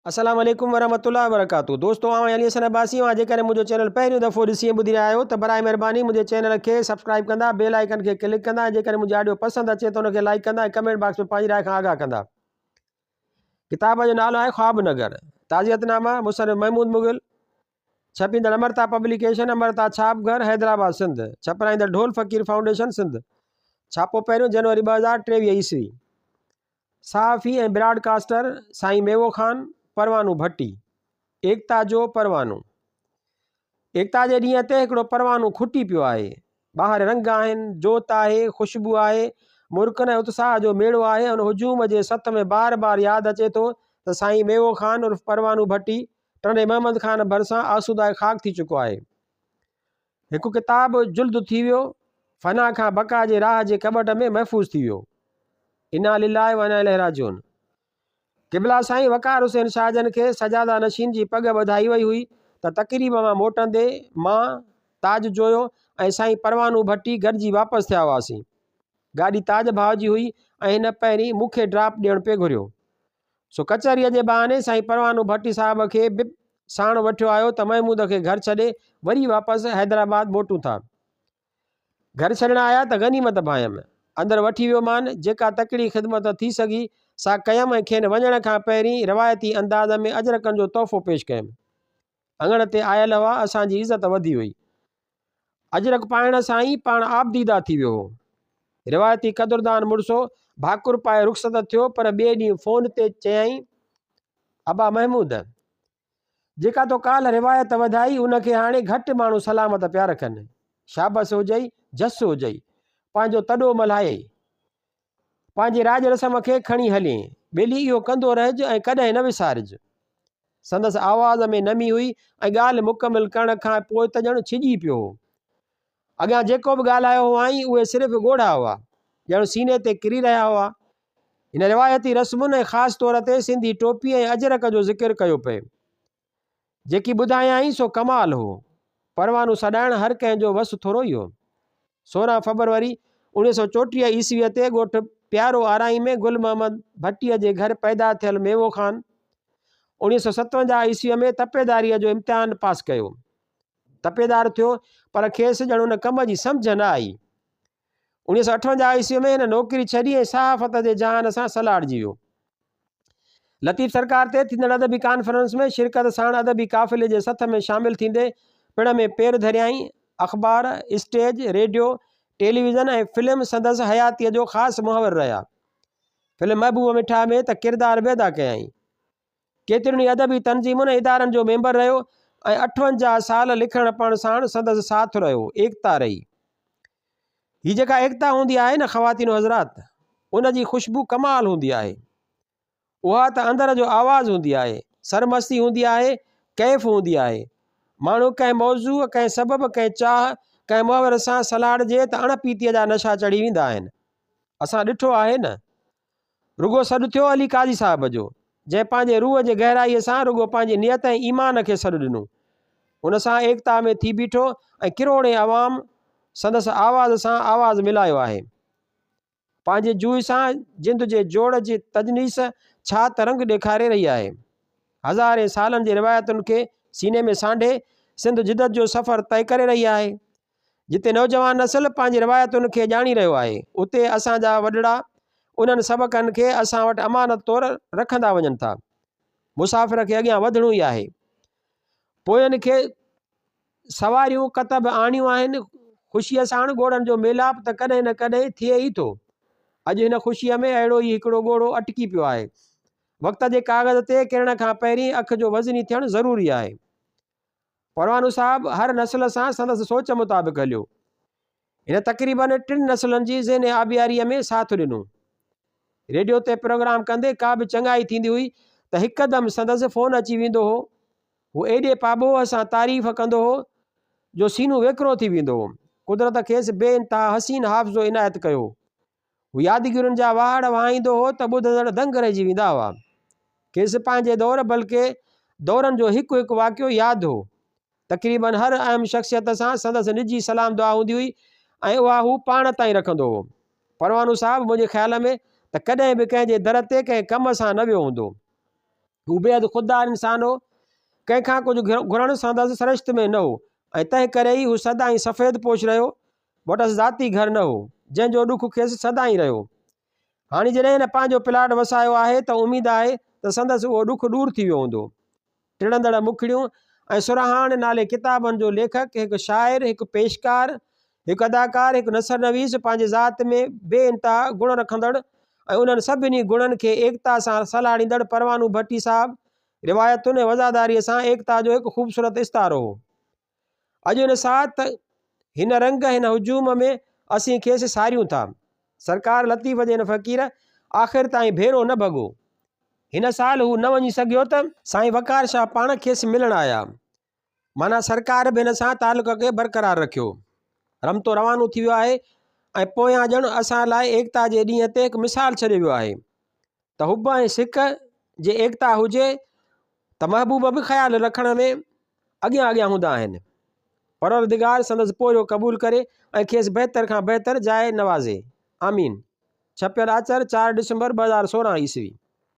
السلام عليڪم ورحمة الله وبرڪاته دوستو آئون علي حسن عباسي اوهان جيڪڏهن منهنجو چينل پهريون دفعو ڏسي ۽ ٻڌي رهيا آهيو ته برائي مهرباني منهنجي چينل کي سبسڪرائب ڪندا بيل آئيڪن کي ڪلڪ ڪندا ۽ جيڪڏهن منهنجي آڊيو پسند اچي ته ان کي لائيڪ ڪندا ۽ ڪمينٽ باڪس ۾ پنهنجي راء کان آگاهه ڪندا. ڪتاب جو نالو آهي خواب نگر تعزيت نامه مصنف محمود مغل ڇپيندڙ امرتا پبليڪيشن امرتا ڇاپ گهر حيدرآباد سنڌ ڇپرائيندڙ ڍول فقير فائونڊيشن سنڌ ڇاپو پهريون جنوري 2023 عيسوي صحافي ۽ براڊ ڪاسٽر سائين ميوو خان پروانو ڀٽي، ايڪتا جو پروانو. ايڪتا جي ڏينهن تي هڪڙو پروانو کٽي پيو آهي. ٻاهر رنگ آهن، جوت آهي، خوشبو آهي، مرڪن ۽ اتساهه جو ميڙو آهي. ان هجوم جي ست ۾ بار بار ياد اچي ٿو ته سائين ميوو خان عرف پروانو ڀٽي ٽنڊي محمد خان ڀرسان آسوده خاڪ ٿي چڪو آهي. هڪ ڪتاب جلد ٿي ويو، فنا کان بقا جي راهه جي ڪٻٽ ۾ محفوظ ٿي ويو. انا لله وانا اليه راجعون. قبلا سائين وقار حسين شاهه جن کي سجاده نشين جي پڳ ٻڌائي وئي هئي ته تقريب مان موٽندي مان، تاج جويو ۽ سائين پروانو ڀٽي گڏجي واپس ٿيا هئاسين. گاڏي تاج ڀاء جي هئي ۽ هن پهرين مون کي ڊراپ ڏيڻ پئي گهريو. سو ڪچهريء جي بهاني سائين پروانو ڀٽي صاحب کي به ساڻ وٺيو آيو ته محمود کي گهر ڇڏي وري واپس حيدرآباد موٽون ٿا. گهر ڇڏڻ آيا ته غنيمت ڀانئيم. اندر وٺي ويومان، جيڪا تڪڙي خدمت ٿي سگهي سا ڪيم ۽ کين وڃڻ کان پهرين روايتي انداز ۾ اجرڪن جو تحفو پيش ڪيم. اڱڻ تي آيل هئا، اسان جي عزت وڌي وئي. اجرڪ پائڻ سان ئي پاڻ آبديده ٿي ويو هو. روايتي قدردان مڙس هو. ڀاڪر پائي رخصت ٿيو پر ٻئي ڏينهن فون تي چيائين، ابا محمود! جيڪا تو ڪالهه روايت وڌائي ان کي هاڻي گهٽ ماڻهو سلامت پيا رکن. شابس هجئي، جس هجئي. پنهنجو تڏو ملهايئي. پنهنجي راڄ رسم کي کڻي هلين. ٻيلي اهو ڪندو رهج ۽ ڪڏهن نه وسارج. سندس آواز ۾ نمي هئي ۽ ڳالهه مڪمل ڪرڻ کان پوء ته ڄڻ ڇڄي پيو هو. اڳيان جيڪو به ڳالهايو هئائين اهي صرف ڳوڙها هئا، ڄڻ سيني تي ڪري رهيا هئا. هن روايتي رسمن ۽ خاص طور تي سنڌي ٽوپي ۽ اجرڪ جو ذڪر ڪيو پئي. جيڪي ٻڌايائين سو ڪمال هو. پروانو سڏائڻ هر ڪنهن جو وس ٿورو ئي هو. 16 فبروري 1934 عيسويء تي ڳوٺ پيارو آرائين ۾ گل محمد ڀٽيء جي گهر پيدا ٿيل ميوو خان 1957 عيسويء ۾ تپيداريء جو امتحان پاس ڪيو. تپيدار ٿيو پر کيس ڄڻ ان ڪم جي سمجهه نه آئي. 1958 عيسويء ۾ هن نوڪري ڇڏي ۽ صحافت جي جهان سان سلهاڙجي ويو. لطيف سرڪار تي ٿيندڙ ادبي ڪانفرنس ۾ شرڪت ساڻ ادبي قافلي جي سٿ ۾ شامل ٿيندي پڻ ۾ پير ڌريائين. اخبار، اسٽيج، ريڊيو، ٽيليويزن ۽ فلم سندس حياتيء جو خاص محور رهيا. فلم محبوب مٺا ۾ ته ڪردار به ادا ڪيائين. ڪيترين ئي ادبي تنظيمن ۽ ادارن جو ميمبر رهيو ۽ 58 سال لکڻ پڙهڻ ساڻ سندس ساٿ رهيو، ايڪتا رهي. هي جيڪا ايڪتا هوندي آهي نه خواتين و حضرات ان جي خوشبو ڪمال هوندي آهي. اها ته اندر جو آواز هوندي آهي، سرمستي هوندي آهي، ڪيف هوندي آهي. ماڻهو ڪنهن موضوع، ڪنهن سبب، ڪنهن چاهه، ڪنهن محور سان سلهاڙجي ته اڻ پيتيء جا نشا چڙهي ويندا آهن. اسان ڏٺو آهي نه. رڳو سڏ ٿيو علي قاضي صاحب جو، جنهن پنهنجي روح جي گهرائيء سان رڳو پنهنجي نيت ۽ ايمان کي سڏ ڏنو. ان سان ايڪتا ۾ ٿي بيٺو ۽ ڪروڙين عوام سندس آواز سان آواز ملايو آهي. پنهنجي جوء سان جند جي جوڙ جي تجنيس ڇا ته رنگ ڏيکاري رهي آهي. هزارين سالن جي روايتن کي سيني ۾ سانڍي سنڌ جدت جو سفر طئي ڪري رهي آهي. جتي نوجوان نسل پنهنجي روايتن کي ڄاڻي رهيو آهي، اتي اسان جا وڏڙا انهن سبقن کي اسان وٽ امانت طور رکندا وڃن ٿا. مسافر کي اڳيان وڌڻو ئي آهي. پوين کي سواريون ڪتب آڻيون آهن. خوشيء ساڻ ڳوڙهن جو ميلاپ ته ڪڏهن نه ڪڏهن ٿئي ئي ٿو. اڄ هن خوشيء ۾ اهڙو ئي هڪڙو ڳوڙهو اٽڪي پيو آهي. وقت جي ڪاغذ تي ڪرڻ کان پهرين اک جو وزني ٿيڻ ضروري آهي. پروانو صاحب هر نسل سان سندس سوچ مطابق هليو. هن تقريباً ٽن نسلن جي ذهني آبياريء ۾ ساٿ ڏنو. ريڊيو تي پروگرام ڪندي ڪا به چڱائي ٿيندي هئي ته هڪدم سندس فون اچي ويندو هو. هو ايڏي پاٻوهه سان تعريف ڪندو هو جو سينو ويڪرو ٿي ويندو هو. قدرت کيس بي انتها حسين حافظو عنايت ڪيو هو. هو يادگيرين جا واهڙ وهائيندو هو ته ٻڌندڙ دنگ رهجي ويندا هئا. کيس پنهنجي دور بلڪه دورن جو هڪ هڪ واقعو ياد هو. تقريباً هر اهم شخصيت سان سندس نجي سلام دعا هوندي هئي ۽ اها هو پاڻ تائين رکندو هو. پروانو صاحب منهنجي خيال ۾ ته ڪڏهن به ڪنهن جي در تي ڪنهن ڪم سان نه ويو هوندو. هو بيحد خوددار انسان هو. ڪنهن کان ڪجهه گهرڻ سندس سرشت ۾ نه هو ۽ تنهن ڪري ئي هو سدائين سفيد پوش رهيو. وٽس ذاتي گهر نه هو، جنهن جو ڏک کيس سدائين رهيو. هاڻي جڏهن هن پنهنجو پلاٽ وسايو آهي ته اميد آهي ته سندس اهو ڏک ڏور ٿي ويو هوندو. ٽڙندڙ مکڙيون ۽ سرهاڻ نالي ڪتابن جو ليکڪ، هڪ شاعر، هڪ پيشڪار، هڪ اداڪار، هڪ نثر نويس، پنهنجي ذات ۾ بي انتها گڻ رکندڙ ۽ انهن سڀني گڻن کي ايڪتا سان سلهاڙيندڙ پروانو ڀٽي صاحب روايتن ۽ وضعداريء سان ايڪتا جو هڪ خوبصورت استعارو هو. اڄ هن ساعت، هن رنگ، هن هجوم ۾ اسين کيس ساريون ٿا. سرڪار لطيف جي هن فقير آخر تائين ڀيرو نه ڀڳو. هن سال هو نه وڃي سگهيو ته. سائين وقار شاهه پاڻ کيس ملڻ آيا. معنيٰ سرڪار به هن سان تعلق کي برقرار رکيو. رمتو روانو ٿي ويو آهي ۽ پويان ڄڻ اسان لاء ايڪتا جي ڏينهن تي هڪ مثال ڇڏي ويو آهي ته حب ۽ سڪ جي ايڪتا هجي ته محبوب به خيال رکڻ ۾ اڳيان اڳيان هوندا آهن. پروردگار سندس پورهيو قبول ڪري ۽ کيس بهتر کان بهتر جاء نوازي. آمين. ڇپيل آچر، چار ڊسمبر 2016 عيسوي.